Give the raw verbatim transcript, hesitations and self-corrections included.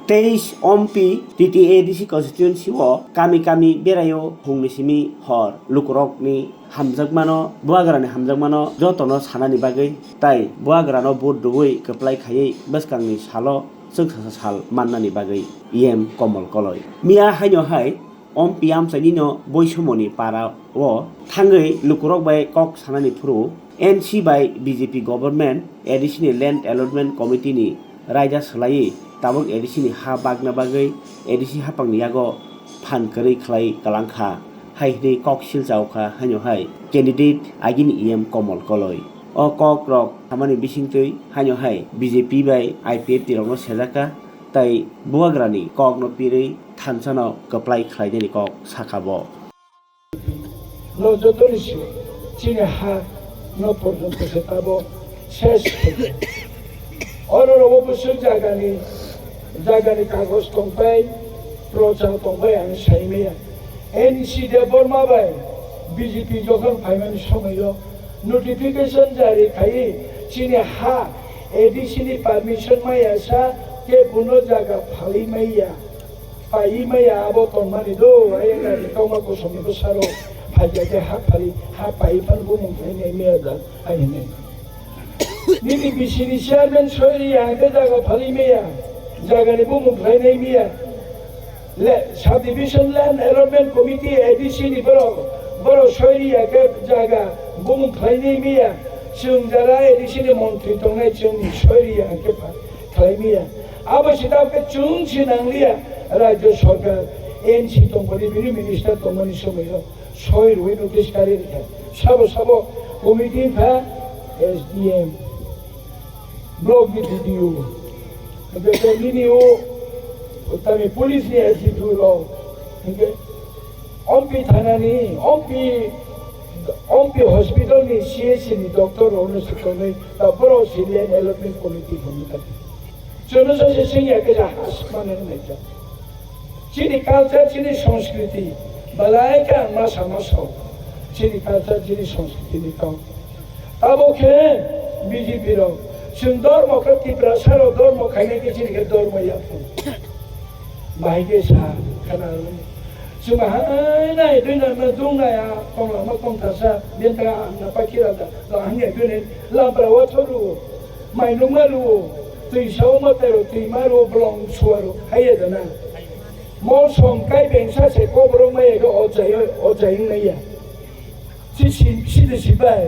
Teis ompi T T A D C constituency o kami kami beraio hungni simi hor lukurokni hamjakmano, buagrani hamjakmano jotono sanani bagwi tai buagrano vote rwui kwplai khaiwi bwskangni salo chwngsasa sal mannani bagwi E M Komol Koloi. Miya haino hai ompi amchainino Boisomoni para o thangwi lukurok bai kok sanani phuru N C bai B J P government A D C ni land allotment committee ni raida swlaiwi tabuk A D C ni ha bagna bagwi A D C haphangni yago phan kwrwi khlai kwlangkha hai hwnwi kok silchao kha haino hai candidate agini E M Komol Koloi. O kok rok samani bisingtwi haino hai B J P bai I P F T rokno sejakha tai buagrani kokno pirwi thansano kwplai khlainani kok sakha bo. No jotoni se chini ha no porjonto se tabo ses khaikha. Oro rogo bwswk jagani, jagani kagoj tongpai, procha tongpai ang saimaya. N C Debbarma bai B J P jokhon phaimani somoio notification jari khai chini ha A D C ni permission maya sa ke buno jaga phalwi maya. Pai maya abo tongmani do, ayang ni tongma kusum ni bwsaro phaikha khe ha phali, ha pai phan bumung khlai nai maya da, ai hwnwi. Nini bisini chairman soiri ya, hwnkhe jaga phali maya, jaga ni bumung khlai nai maya. Le, subdivision land allotment committee A D C ni borok, borok soiri ya khe jaga bumung khlai nai maya. Chwng jara A D C ni montri tongnai chwng ni soiri ya hwnkhe pha-, khlai maya. Abo se tamo khe chwng se nang liya, Rajya Sarkar, N C tongmani, bini minister tongmani somoi o soi rwui notice kari rikha. Sabo sabo committee wngkha S D M, block ni B D O, hwnkhe nini o tami police ni S D P O rok, hwnkhe Ompi thana ni, Ompi, Ompi hospital ni C H C ni doctor rok no se tongnai, ta borok se land allotment committee hwnwi kha. Chwngno sachi singya khe ja ha swkmani hwnwi kha. Chini culture, chini sanskriti, balai khe ang ma sama sao. Chini culture, chini sanskriti ni kok. Abo khe B J P rok. Chwng dormo khe Tiprasa rok dormo khainai khe chini khe dormo yaphang. Bahai khe sa khana rwmani. Chwng hai nai dui nang na dung nai a tong lama tong thasa benta ang na pakhi rada. To ang ya dui nai lampra wa thoru. Mai nung ma ru. Twi sao ma tero twi ma ru blong suaru. Hai ya dana. Mo som kai bengsa se ko borok ma ya khe o chai o chai nai ya. Si si si de si bai.